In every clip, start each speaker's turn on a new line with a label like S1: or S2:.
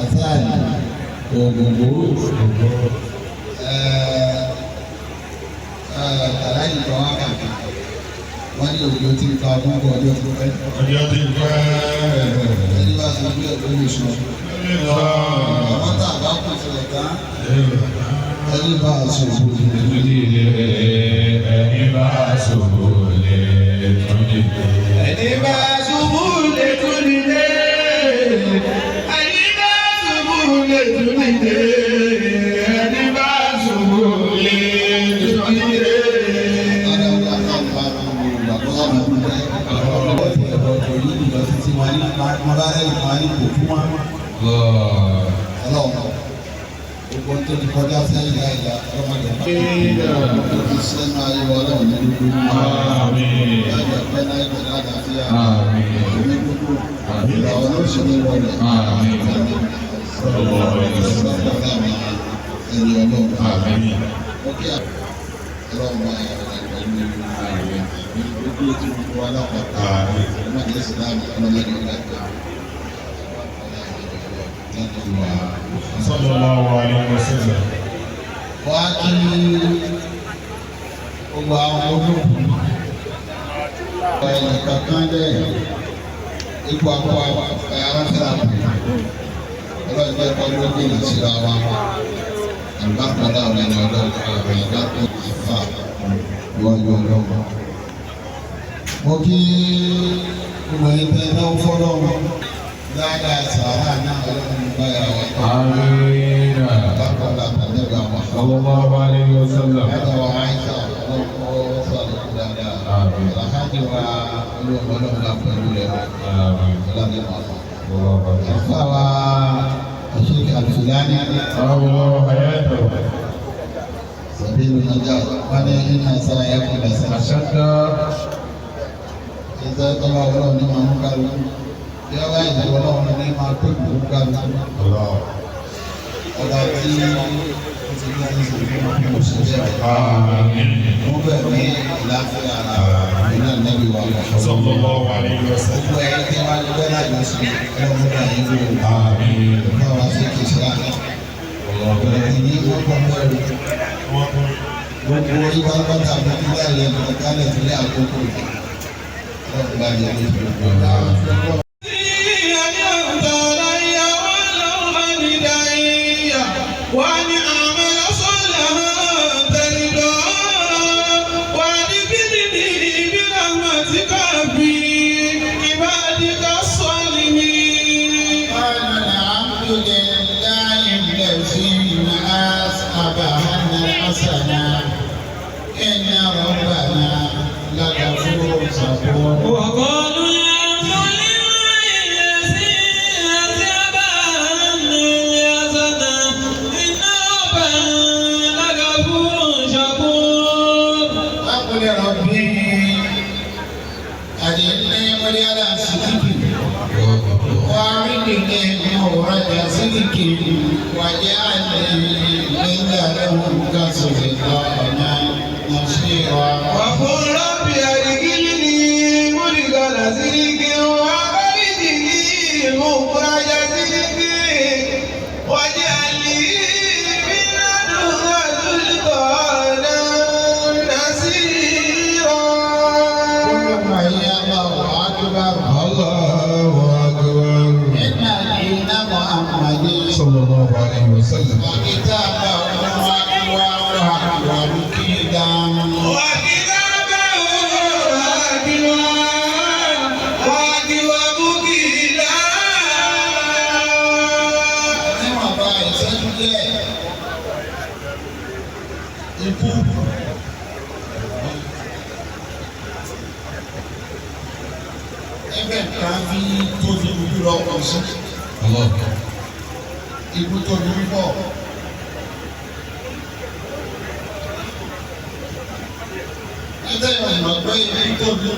S1: Hasan Ògògbó tàláyì kan wá kàkà wọ́n ní òjò tí ń ka ọdún bọ̀ ọjọ́ tó pẹ́.
S2: Ọjọ́ ti pẹ́.
S1: Ẹni bá ṣe bí ẹ̀dọ́ lè sọ. Àwọn tá a bá kù sílẹ̀ tán, ẹni bá a sọ òkú.
S2: Ẹni bá ṣubú lè tún dìde.
S3: Ẹni bá ṣubú lè tún dìde. Ẹni bá ṣubú lè tún dìde. Ẹni bá ṣubú lè tún dìde.
S1: Ọ̀dà ọ̀dà náà bá gbogbo ìgbà tó wà lójú rẹ̀. Ọ̀pọ̀ ti ẹ̀rọ kò ní ìlọ títí wọn ní wọn bá rẹ̀ ìkan ní kò fún wa. Ọlọ́run gbogbo tó ti kọjá sẹ́yìn láìla ọlọ́mọdé tó ti sẹ́nu ayé wa ọlọ́run ní gbogbo
S2: Àmín.
S1: láìpẹ́ pẹ́ láìpẹ́ lálàáfíà.
S2: Àmín.
S1: Omi gbogbo ìlà olóṣèlú wọlé.
S2: Àmín.
S1: Ẹni ọlọ́run.
S2: Àmín.
S1: Ó kí ọlọ́run bá wà pẹ̀lú gbogbo tí gbogbo wa lápapọ̀.
S2: Àmín.
S1: Ọlọ́mọdé ìsìlámù ọlọ́mọdé ìlàkà.
S2: Sallallahu alayhi wa sallam.
S1: Wá kí gbogbo àwọn olóògùn ẹnìkan kan dẹ̀ ipò àpò aráfẹ́ra kù ọlọ́run jẹ́ kọ́ ló gbé ìsira wa àgbàpọ̀ láwọn ẹni ọlọ́run àgbàpọ̀ àfà ìwájú ọlọ́run. Mo kí gbogbo ẹni tẹ́ náwó fọlọ́run dáadáa sàárà náà ọlọ́run báyà wà.
S2: Àmín.
S1: Àgbàpọ̀ làwọn ẹni ọlọ́run.
S2: Sallallahu alayhi wa sallam.
S1: Hada wa Aisha ọlọ́kọ́ sọ̀rọ̀ dáadáa.
S2: Àmín.
S1: Alhaji wa olóògbé wa pẹ̀lú rẹ̀
S2: Àmín.
S1: ọlọ́dẹ pàpà.
S2: Sallallahu alayhi wa
S1: Àfa wa Sheikh Al-Fulani
S2: sallam. Hayatahu.
S1: Sabilu Najat wọ́n ní iná sára yẹ kó lẹ́sẹ̀.
S2: Ashadda.
S1: Ìṣe tọ́lá ọlọ́run ní máa mú kálukú. Bí wọ́n bá ìṣe ọlọ́run ní máa pé kú kálukú.
S2: Allah.
S1: Ọba tí ó ti ní ìṣe fún oṣù bẹ́ẹ̀.
S2: Àmín.
S1: Wọ́n bẹ̀ ní ìlàáfíà ara ìlú ànábì wa.
S2: Sallallahu alayhi wa sallam.
S1: Gbogbo ẹ̀yin tí wọ́n gbé lájọ sí ọlọ́mọdé àyẹ̀wò
S2: Àmín.
S1: báwa ṣe kì í ṣe àná. Ìní wọ́n pọ̀ mẹ́rin. Gbogbo ìbáraẹni àbókí láàrin ẹ̀dùn kálẹ̀ tó ní àkókò. Ọlọ́run bá yẹ kó tó gbogbo ọ̀la.
S3: وأن أعمل صالحا ترضاه وأدخلني برحمتك في عبادك الصالحين.
S1: قال الحمد لله الذي أصحب عنا الحسنة إن ربنا لغفور شكور.
S3: وقالوا الحمد لله الذي أذهب عنا الحزن إن ربنا لغفور شكور.
S1: وقل ربي أدخلني مدخل صدق وأعدني مخرج صدق واجعلني من لدنك سلطانا نصيرا.
S3: وقل رب أدخلني مدخل صدق وأخرجني مخرج صدق واجعل لي من لدنك سلطانا نصيرا.
S1: الله أكبر.
S2: Allahu akbar.
S1: إن دين محمد
S2: Sallallahu alayhi wa sallam.
S1: وكتابه ومكيدا.
S3: وكتابه وأكواب كلا.
S1: Níwọ̀nba ìṣẹ́jú díẹ̀, ikú ẹgbẹ́ kan fi tóbi ojú lọ kọ sí.
S2: Allah.
S1: Ikú tóbi púpọ̀. Ẹgbẹ́ ìmọ̀ pé ikú tóbi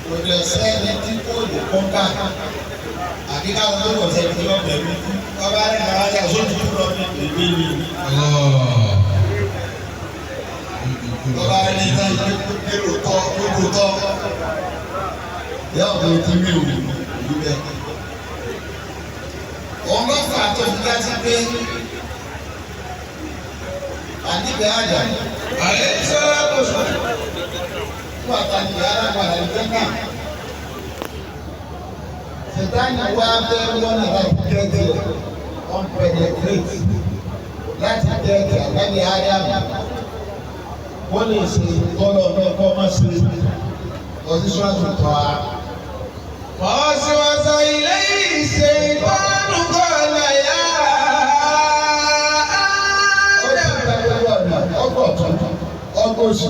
S1: kò lè sẹ́ni tí kò lè kọ́ńkà àbí káwọn tó kọ̀ sẹ́ni tí wọ́n bẹ̀rù ikú ọba rẹ̀ náà yà sójú kú lọ ní ìlú mi.
S2: Allah.
S1: Ọba rẹ̀ ní sáyẹn pé lóòótọ́ pé lóòótọ́ yóò tó ti rí òun ìlú bẹ́ẹ̀. tó fi dá sí pé àdìbẹ́ àjà
S3: Alayhi salatu wassalam.
S1: fún àtàlùyà alágbára ìjọ náà. Sìtáàni wá fẹ́ wọ́nà láti gẹ́gẹ́ on penetrate láti gẹ́gẹ́ àgbáyé Ádámù. Wọ́n lè ṣe tọ́lọ̀ ní ẹ̀kọ́ má ṣe ọ̀sísọ́ àtúntò a.
S3: فوسوس إليه الشيطان قال يا
S1: Ó ti
S3: آدم
S1: gba gbogbo ọ̀nà ọgbọ̀n tún ọgbọ̀n oṣù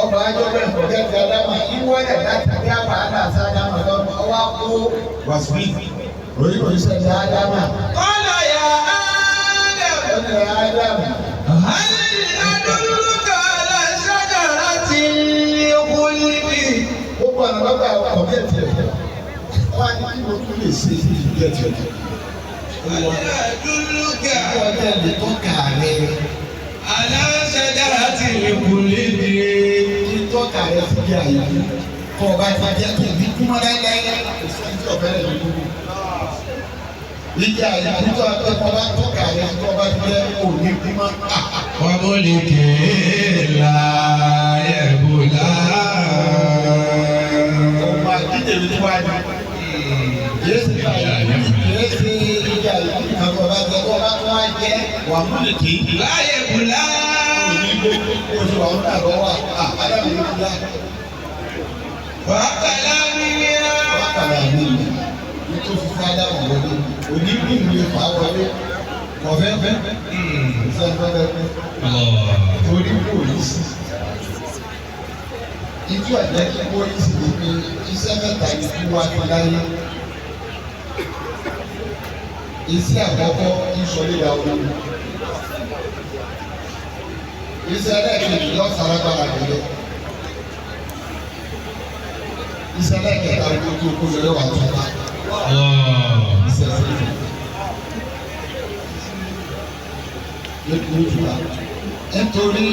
S1: ọgbọ̀n ajọ́bẹ̀ gẹ́gẹ́ Ádámù ìwọ́lẹ̀ láti dá wàhálà sí Ádámù lọ́mọ ọwọ́ kó wàsíù oríṣiríṣi Ádámù.
S3: قال يا آدم
S1: Ó ní Ádámù.
S3: هل أدلك على شجرة الخلد
S1: Gbogbo ọ̀nà lọ́gbà ọkọ̀ bí ẹ̀tì ẹ̀ wọ́n á ní kí ló tún lè ṣe bí ẹ̀tì ẹ̀.
S3: هل أدلك
S1: Wọ́n bẹ́ẹ̀ lè tọ́ka rẹ̀
S3: على شجرة الخلد
S1: kí tọ́ka rẹ̀ sí bí àyè kọ́ ọba ti jẹ́ kí ìdí kúmọ́ láíláí kò sí ẹni tí ọ̀fẹ́ rẹ̀ ló kú. Ìdí àyè kí tọ́ ọba tọ́ka rẹ̀ sí ọba ti jẹ́ òní kúmọ́.
S3: وملك لا يبلى
S1: Ọmọ àdídèmí tó wá ní. Kìí ṣe ìdí àyè kí kan tó ọba jẹ́ tó ọba tó wá jẹ́ wà múlìkì.
S3: لا يبلى
S1: Oṣù àwọn àgbọ̀ wà á Ádámù ló ti dá.
S3: فأكلا منها
S1: Wákàlà mi ní tó fi fún Ádámù wọlé. Onígbì mi fà á wọlé. Kọ̀fẹ́ fẹ́. Sẹ́ńtọ́fẹ́ fẹ́. Torí kò yí sí. Itú ẹ̀jẹ̀ kí kó yí sí ni pé iṣẹ́ mẹ́ta ni kú wá ní láyé. Iṣẹ́ àkọ́kọ́ ìsọ̀lẹ́yà olórí. Iṣẹ́ ẹlẹ́ẹ̀kejì lọ́sàrágbára gbẹ̀lẹ́. Iṣẹ́ ẹlẹ́ẹ̀kẹta ló tó kó lọ yọ̀wá tó bá. Iṣẹ́ ẹlẹ́ẹ̀kẹta. Lójú wa. Nítorí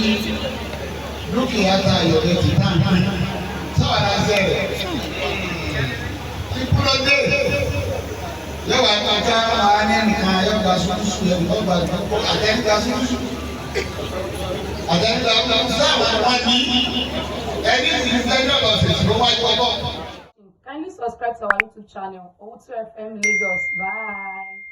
S1: dúkìá tá a yọ̀dẹ̀ ti tá a pín. Sáwà náà ṣe rẹ̀. Ikú ló dé. Yọ̀wá kọjá máa ní nǹkan yọ̀gbà sùkúsù yọ̀gbà gbogbo àtẹ̀ǹgbà sùkúsù. Àtẹ̀ǹgbà sáwà wá ní ẹni tí ń fẹ́ yọ̀ lọ sèṣì ló wájú ọgbọ́n.
S4: Kindly subscribe to our YouTube channel, O2FM Lagos. Bye.